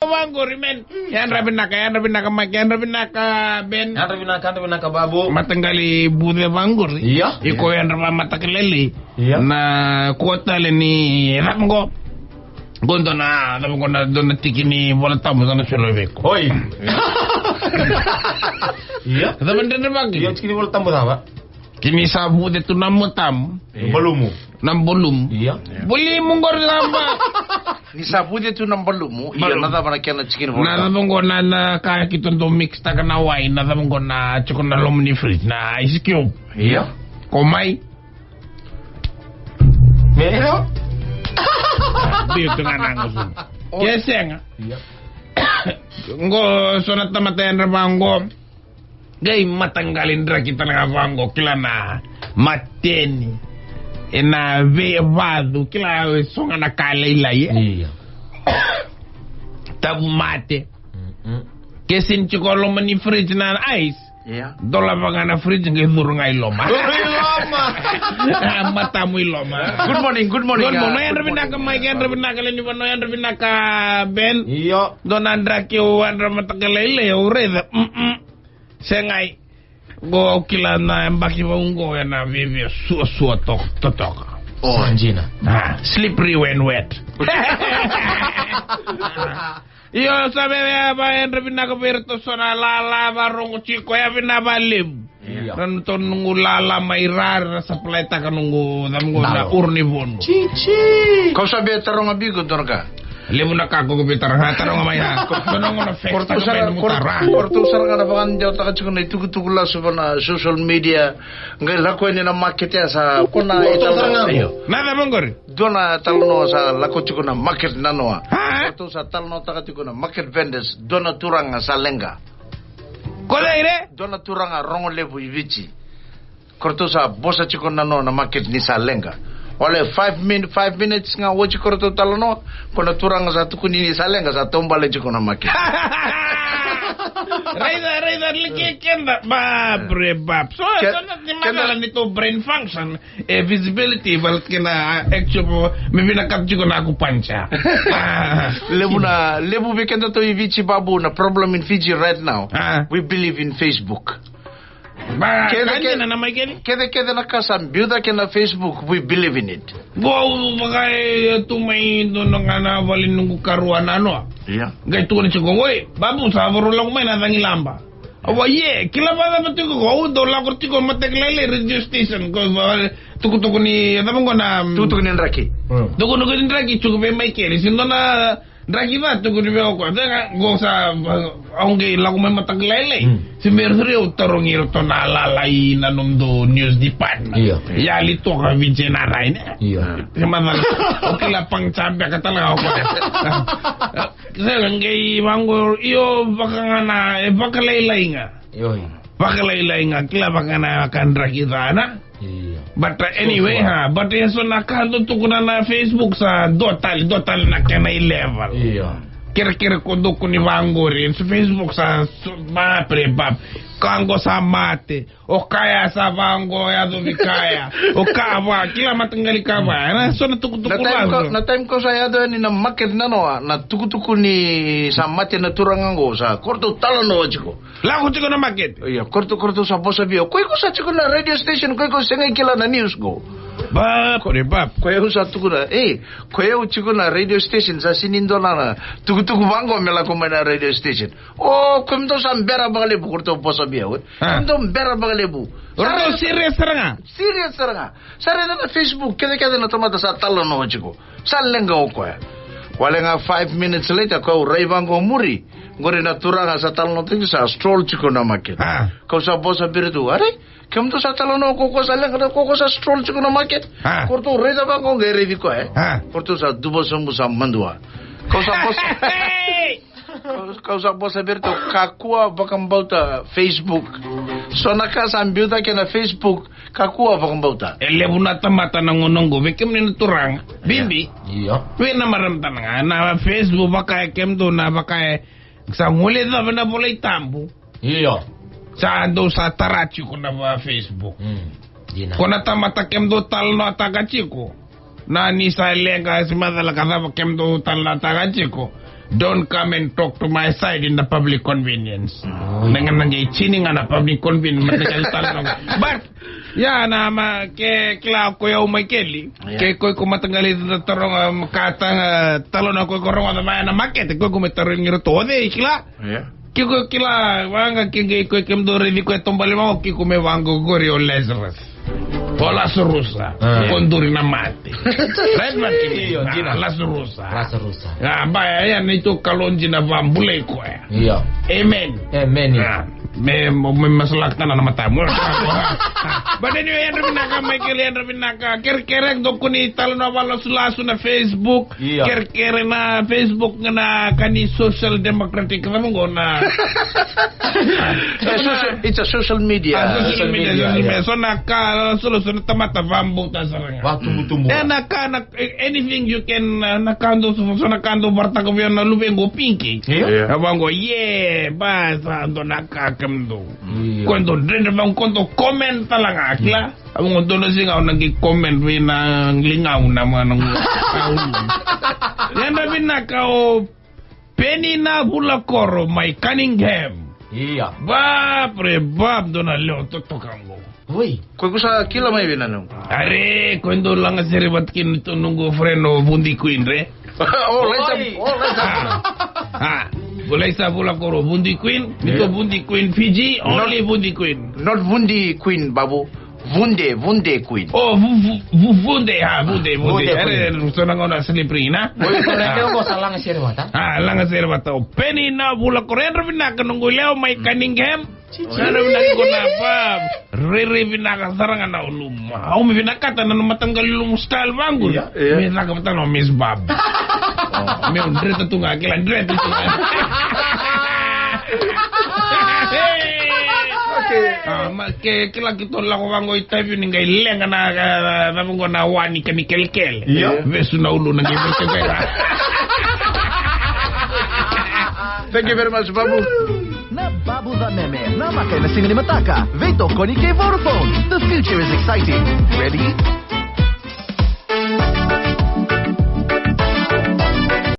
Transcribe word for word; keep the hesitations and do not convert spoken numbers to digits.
Vaqori, man. Yadra vinaka, yadra vinaka, Mike, yadra vinaka, Ben. Yadra vinaka, yadra vinaka, Babu. Mataqali buce vaqori. Ia. Iko yadra va mataka lailai. Ia. Na kua tale ni cava qo. Qo dua na, cava qo na, dua na tiki ni Vola Tabu sa na solo vei iko. Oi. Ia. Cava dredrevaki? Ia, tiki ni Vola Tabu cava? Kini sa vuce tu na matamu. Ia. Balumu. Na balumu. Ia. Balumu qori lava. Ni sa vuce tu na balumu. Ia, balumu. Na cava na kena tiki ni Vola Tabu? Na cava qo na, na ka keitou dau mix taka na wai, na cava qo na tiko na loma ni fridge, na ice cube. Ia. Ko mai. Me. Biu tu ga na gusu. O. Ke sega. Ia. Qo so na tamata yadra vaqo. Qai mataqali draki tale ga vaqo, kila na mateni. Ena veivacu, kila e so ga na ka lailai, e? Ia. Tauvimate. Mm-mm. Ke sega ni tiko loma ni fridge na ice. Ia. Dolava ga na fridge qai curu ga i loma. Curu i loma. A, matamu i loma. Good morning, good morning. Good morning. Ah, yadra vinaka, Mike, yadra vinaka, Leni Vano, yadra vinaka, Ben. Io. Dua na draki au yadra mataka lailai, au raica. Mm-mm. Segai. Qo au kila na yabaki vaqo ena viavia suasua to-, totoka. O, dina. A, slippery when wet. Io, sa veve, a, va yadra vinaka vei iratou so na lala varogo tiko, ya vinaka vakalevu. Io. Ra nodratou noqu lala mai ra, ra supply taka noqu, cava qo na uro ni vonu. Cici. Kau sa via taroga vei iko dua na ka. Levu na ka ko via taroga, taroga mai ya. Ko noqu na facts, taroga mai nomu taro. Kor-, kor-, kor-, kor-, kor-, sara ga na vakadewataka tiko na itukutuku lasu va na social media. Qai lako yani na market ya sa, ko na, kor-, kor-, sara ga. Io. Na cava qori? Dua na talanoa sa lako tiko na market nanoa. A? Ratou sa talanoataka tiko na market vendors, dua na turaga sa leqa. Ko cei re? Dua na turaga rogo levu i Viti. Ko ratou sa vosa tiko nanoa na market ni sa leqa. Wale five min-, five minutes ga oti ko ratou talanoa, ko na turaga sa tukuni ni sa leqa sa taubale tiko na market. Raica, raica, like keda, ba, bre, bab. So, ke-, so na ni keda macala ni tou brain function. E visibility, vale kena, a, actual, me vinakata tiko na acupuncture. A. Levu na, levu vei kedatou i Viti, Babu, na problem in Fiji right now. A. We believe in Facebook. Ba, kece, kece, na, na mai kece. Kece, kece na ka sa biuta kei na Facebook, we believe in it. Qo au vaka e tu mai dua na ga na vale noqu karua nanoa. Ia. Qai tukuna tiko, oi, Babu, sa vakarau lako mai na cagilaba. Au a, ie, kila vacava tiko ko, au dau lako tiko mataka lailai radio station, ko, va, tukutuku ni, cava qo na, tukutuku ni draki. Mm. Tukutuku ni draki, tiko vei Maikeli, se dua na draki va, tukuni vei au ko. Sega, qo sa, va, au qai lako mai mataka lailai. Mm. Se me rai au tarogi iratou na lala i na nomudou news department. Io. Yali toka vei J N R I, ne? Io. Se macala, au kila pang sa beka tale ga o koya. Sega, qai vaqo, io, vaka ga na, e vakalailai ga. Io, io. Vakalailai ga, kila vaka ga na ka draki ca na. Io. But, uh, anyway, ha, but e so na ka dau tukuna na Facebook sa dua tale, dua tale na kena i level. Io. Kerekere ko dau kua ni vaqori, e so Facebook sa, so, ba, bre, bab. Ka qo sa mate. O kaya sa vaqo, yaco vei kaya. O ka va, kila mataqali ka va. Na so na tukutuku. Na time ko, na time ko sa yaco yani na market nanoa, na tukutuku ni sa mate na turaga qo, sa ko ratou talanoa tiko. Lako tiko na market. Ia, ko ratou, ko ratou sa vosa vei au. Ko iko sa tiko na radio station, ko iko sega ni kila na news qo. Ba, ko ni ba. Ko au sa tukuna, e, ko au tiko na radio station, sa sega ni dua na tukutuku vaqo me lako mai na radio station. O, kemudou sa bera vakalevu, ko ratou vosa vei au, e. A. Kemudou bera vakalevu. Ko ratou serious sara ga. Serious sara ga. Sa raica na Facebook, kecekece na tamata sa talanoa tiko. Sa leqa o koya. Wale ga five minutes later, ko au rai vaqo muri. Qori na turaga sa talanoa tiko sa stroll tiko na market. A. Ko au sa vosa vei iratou, are? Kemudou sa talanoa ko koya sa leqa, ko koya sa stroll tiko na market. A. Ko ratou raica vaqo qai raici koya, e. A. Ko ratou sa duva sobu sa madua. Ko au sa vosa. Hey! Kau, kau sa vosa vei iratou, kakua vakabauta Facebook. So na ka sa biuta kei na Facebook, kakua vakabauta. E levu na tamata na gauna oqo, vei kemuni na turaga. Bibi. Io. Vei na marama tale ga, na Facebook vaka e kemudou na vaka e, sa gole cava na Volai Tabu. Io. Sa dou sa tara tiko na va Facebook. Mm. Dina. Ko na tamata kemudou talanoataka tiko. Na ni sa leqa se macala ka cava kemudou talanoataka tiko. Don't come and talk to my side in the public convenience. Na ga na qai tini ga na public convenience, mataqali talanoa. But ia na ma ke kila ko yau mai keli. Ke ko ko mataqali taroga ka taga talanoa ko ko rogoca mai na makete ko ko me tarogi iratou o cei kila. Ke ko kila waqa ke qai ko kemudou raici ko e tobali vaqo ke ko me vaqo qori o Lazarus. O Lasurusa. Ko duri na mate. Right, Martin? Io, dina. Lasurusa. Lasurusa. A, ba, ia, ia, na ito kalou dina vabulai koya. Io. Amen. Amen. A, me, me, me masalaka tana na matamu. But anyway, yadra vinaka, Michael, yadra vinaka. Kerekere, dou kua ni talanoa valasulasu na Facebook. Io. Kerekere na Facebook na ka ni Social Democratic, cava qo na. Eh, social, it's a social media. A, social media, social media. So na ka, so, so na tamata vabauta sara ga. Vatubutubu. E na ka na, anything you can, uh, na ka dou, so, so na ka dou varataka vei au na luvequ o Pinki. Io. Io. A vaqo, yeah, ba, sa dou na ka kemudou. Io. Ko dou dredre vaqo, ko dou comment tale ga, kila. A vaqo dou na siga au na qai comment vei na ligau na ma na. Yadra vinaka o Penina Vulakoro mai Cunningham. Ia. Bap re bap, dou na lewe totoka qo. Oi. Ko ko sa kila mai vei na noqu. Are, ko dou laga sere vata kina tu noqu friend o Vundi Queen re. O, laisa, o, laisa. A, o laisa Vulakoro Vundi Queen, ni to Vundi Queen Fiji, only Vundi Queen. Not Vundi Queen, babu. Vunde, Vunde Queen. O, vu, vu, vu, Vunde, a, Vunde, Vunde. Vunde Queen. Are, so na gauna slippery na. Oi, ko na lewe ko sa laga sere vata. A, laga sere vata. O Penina Vulakoro, yadra vinaka noqu lewe mai Cunningham. Yadra vinaka ko na Bab. Rairai vinaka sara ga na uluma. Au me vinakata na mataqali lumu style vaqo. Ia, ia. Me caka vata na Miss Bab. Meu dreta tu ga, kila dreta tu ga. Okay. A, ma ke kila keitou lako vaqo i Taveuni qai leqa na, na, na vaqo na wani ka ni kelekele. Ia. Vesu na ulu na qai vesu kei ra. Thank you very much, Babu. Na Babu Cameme, na maka ena siga ni mataka, veitokoni kei Vodafone. The future is exciting. Ready?